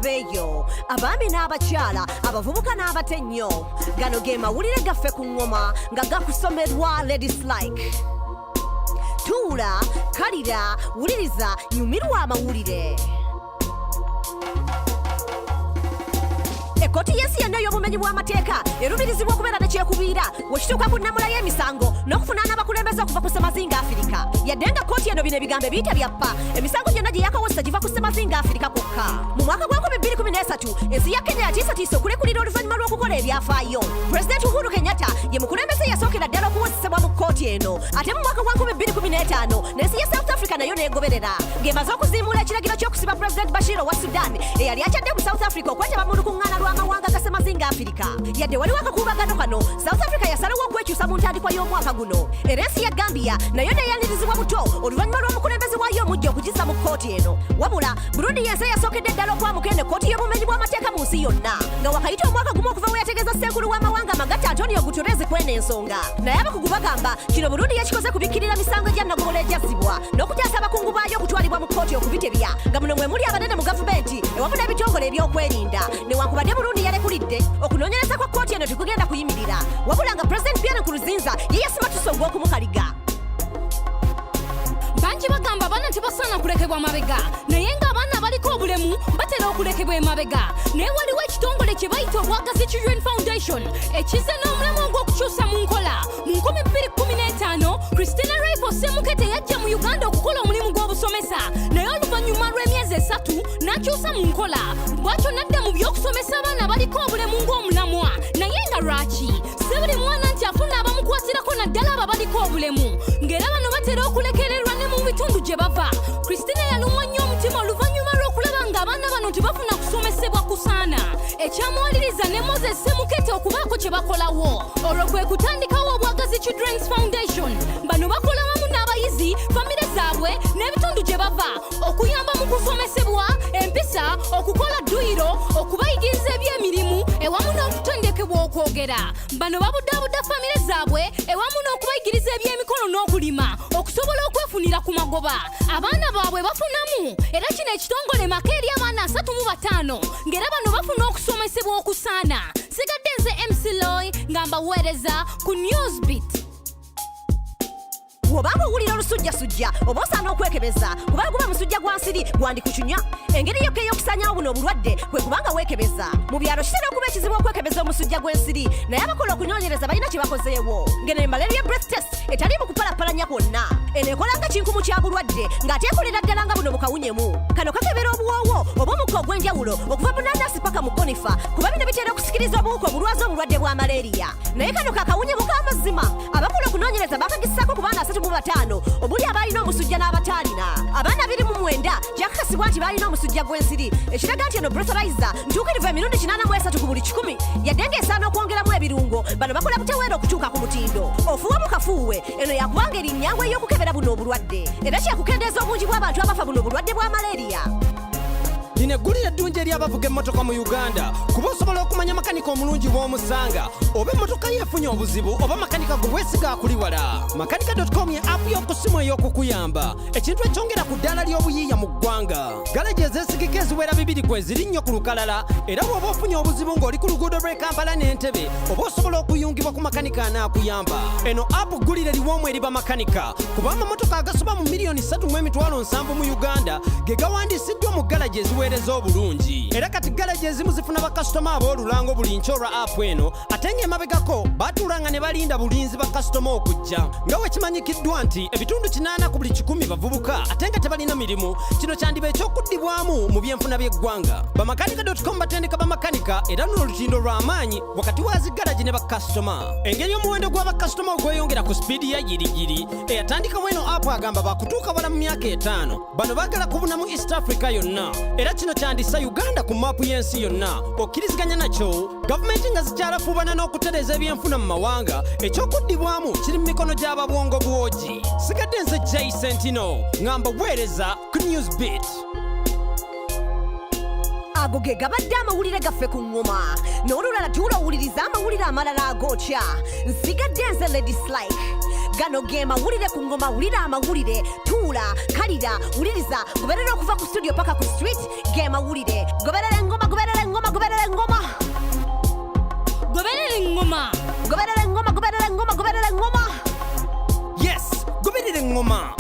Abeeyo abaami n'abakyala, abavubuka n'abato ennyo, gano ge mawulire gaffe ku ŋŋoma nga gakusomerwa Ladies Like. Tuula, kalira, wuliriza, nyumirwa amawulire. Ekkooti y'ensi yonna ey'obumenyi bw'amateeka erumirizibwa okubeera ne kyekubiira wekituuka ku nnamula y'emisango n'okufunaana abakulembeze okuva ku ssemazinga Afirika. Yadde nga kkooti eno bino ebigambo ebiyita byappa, emisango gyonna gye yakawozesa giva ku ssemazinga Afirika kwokka. Mu mwaka gwa 2013, ensi ya Kenya yatiisatiisa okulekulira oluvannyuma lw'okukola ebyafaayo. Pulezidenti Uhuru Kenyatta ye mukulembeze yasookera ddala okuwozesebwa mu kkooti eno, ate mu mwaka gwa 2015 n'ensi ya South Africa nayo n'egoberera ng'emaze okuziimuula ekiragiro ky'okusiba Pulezidenti Bashir owa Sudan eyali akyadde mu South Africa okwetaba mu lukuŋŋaana lw'amawanga ga ssemazinga Afirika. Yadde waliwo akakuubagano kano, South Africa yasalawo okwekyusa mu ntandikwa y'omwaka guno, era ensi ya Gambia nayo neeyanirizibwa buto oluvannyuma lw'omukulembeze waayo omujja okugizza mu kkooti eno. Wabula Burundi yensi eyasookedde ddala okwamuka eno ekkooti y'obumenyi bw'amateeka mu nsi yonna, nga wakayita omwaka gumu okuva we yategeeza ssenkulu w'amawanga amagatte Antonio Guterres kweno ensonga. Naye abakugu bagamba kino Burundi yakikoze kubikkirira misango egya nnagomola egyazzibwa n'okutaasa abakungu baayo okutwalibwa mu kkooti okubitebya, nga muno mwe muli abanene mu gavumenti ewamu n'ebitongole ebyokwerinda. Newankubadde Burundi yalekulidde, okunoonyereza kwa kkooti eno tekugenda kuyimirira, wabula nga Pulezidenti Pierre Nkurunziza ye yasimatuse ogw'okumukaliga. Bangi bagamba abaana tebasaana kulekebwa mabega, naye ng'abaana abaliko obulemu batera okulekebwa emabega. Naye waliwo ekitongole kye bayita Obwagazi Children Foundation ekizze n'omulamwa ogw'okukyusa mu nkola. Mu 2015, Christina Raifo Semukete yajja mu Uganda okukola omulimu gw'obusomesa, naye oluvannyuma lw'emyezi 3 n'akyusa mu nkola, bw'atyo n'adda mu by'okusomesa abaana abaliko obulemu ng'omulamwa. Naye nga lwaki si buli mwana nti afuna abamukwatirako, naddala abo abaliko obulemu, ng'era bano batera okulekererwa ne mu bitundu gye bava? Christina yalumwa nnyo omutima oluvannyuma lw'okulaba ng'abaana bano tebafuna kusomesebwa kusaana, ekyamuwaliriza ne Moses Semukete okubaako kye bakolawo. Olwo kwe kutandikawo Obwagazi Children's Foundation. Bano bakola wamu n'abayizi, famire zaabwe n'ebitundu gye bava okuyamba mu kusomesebwa empisa, okukola dduyiro, okubayigiriza ebyemirimu ewamu n'okutendekebwa okwogera. Bano babudaabuda famire zaabwe ewamu n'okubayigiriza ebyemikono n'okulima okusobola okwefunira ku magoba. Abaana baabwe bafunamu, era kino ekitongole maka eri abaana 35, ng'era bano bafuna okusomesebwa okusaana. Sigadde nze MC Loy nga mbaweereza ku Newsbeat. Bw'obanga owulira olusujjasujja, oba osaana okwekebeza, kubanga guba musujja gwa nsiri gwandikucunya. Engeri yokka ey'okusaanyawo buno obulwadde kwe kubanga weekebeza. Mu byalo kitera okuba ekizibu okwekebeza omusujja gw'ensiri, naye abakola okunoonyereza balina kye bakozeewo, ngeno malaria breath test etaliimu kupalapalanya kwonna. Eno ekola nga kinkumu kya bulwadde ng'ate ekolera ddala nga buno bukawunyemu. Kano kakebera obuwoowo oba omukka ogw'enjawulo okuva mu nanaasi paka mu conifer, kuba bino bitera okusikiriza obuwuka obulwaza obulwadde bwa malaria. Naye kano kakawunyemu k'amazima. Abakola okunoonyereza bakagissaako ku baana 35 omuli abaalina omusujja n'abataalina. Abaana 29 kyakakasibwa nti baalina omusujja gw'ensiri, ekiraga nti eno breathalyzer ntuukirivu emirundi 83 ku buli 100, yadde ng'esaana okwongeramu ebirungo. Bano bakola buteweera okutuuka ku mutindo. Ofuuwa mu kafuuwe, eno yakubanga eri nnyangu ey'okukebera buno obulwadde, era kyakukendeeza obungi bw'abantu abafa buno obulwadde bwa malaria. Lino eggulire eddungi eri abavuga emmotoka mu Uganda, kuba osobola okumanya makanika omulungi w'omusanga, oba emmotoka ye efunye obuzibu oba makanika gwe bwesiga akuli wala. Makanika.com ye app y'okusimu ey'okukuyamba, ekintu ekyongera ku ddaala ly'obuyiiya mu ggwanga. Galagi ezeesigika eziwera 2 kwe ziri nnyo ku lukalala, era bw'oba ofunye obuzibu ng'oli ku luguudo lw'e Kampala n'Entebe, oba osobola okuyungibwa ku makanika anaakuyamba. Eno app ggulire liwoomu eri bamakanika, kuba amamotoka agasoba mu miliyoni 3 mu emitwalo 70 mu Uganda ge gawandiisiddwa mu galagi eziweereza obulungi. Era kati galagi ezimu zifuna bakasitoma ab'olulango buli nkya olwa app eno, ate ng'emabegako batuulanga ne balinda bulinzi bakasitoma okujja. Nga bwe kimanyikiddwa nti ebitundu 80 ku buli 100 bavubuka ate nga tebalina mirimu, kino kyandiba ekyokuddibwamu mu byenfuna by'eggwanga. Bamakanika.com batendeka bamakanika, era luno olutindo lw'amaanyi wakati wa zigalagi ne bakasitoma. Engeri omuwendo gw'abakasitoma ogweyongera ku sipiidi ya yiriyiri, eyatandikawo eno app agamba bakutuuka wala mu myaka 5. Bano baagala kubuna mu East Africa yonna, era kino kyandisa Uganda ku maapu y'ensi yonna. Okkiriziganya nakyo? Gavumenti nga zikyalafuubana n'okutereeza ebyenfuna mu mawanga, ekyokuddibwamu kiri mu mikono gy'ababwongo bwogi. Sigadde nze Jay Sentino nga mbaweereza ku Newsbeat. Ago ge gabadde amawulire gaffe ku ŋŋoma. N'olulala tuula owuliriza amawulire amalala agookya. Nsigadde nze Lady Slike. Gano ge mawulire ku ngoma. Wulira amawulire, tuula, kalira, wuliriza, goberera okuva ku studio paka ku street. Ge mawulire. Goberera engoma, goberera engoma, goberera engoma. Goberera engoma. Goberera engoma, goberera engoma, goberera engoma. Yes, goberera engoma.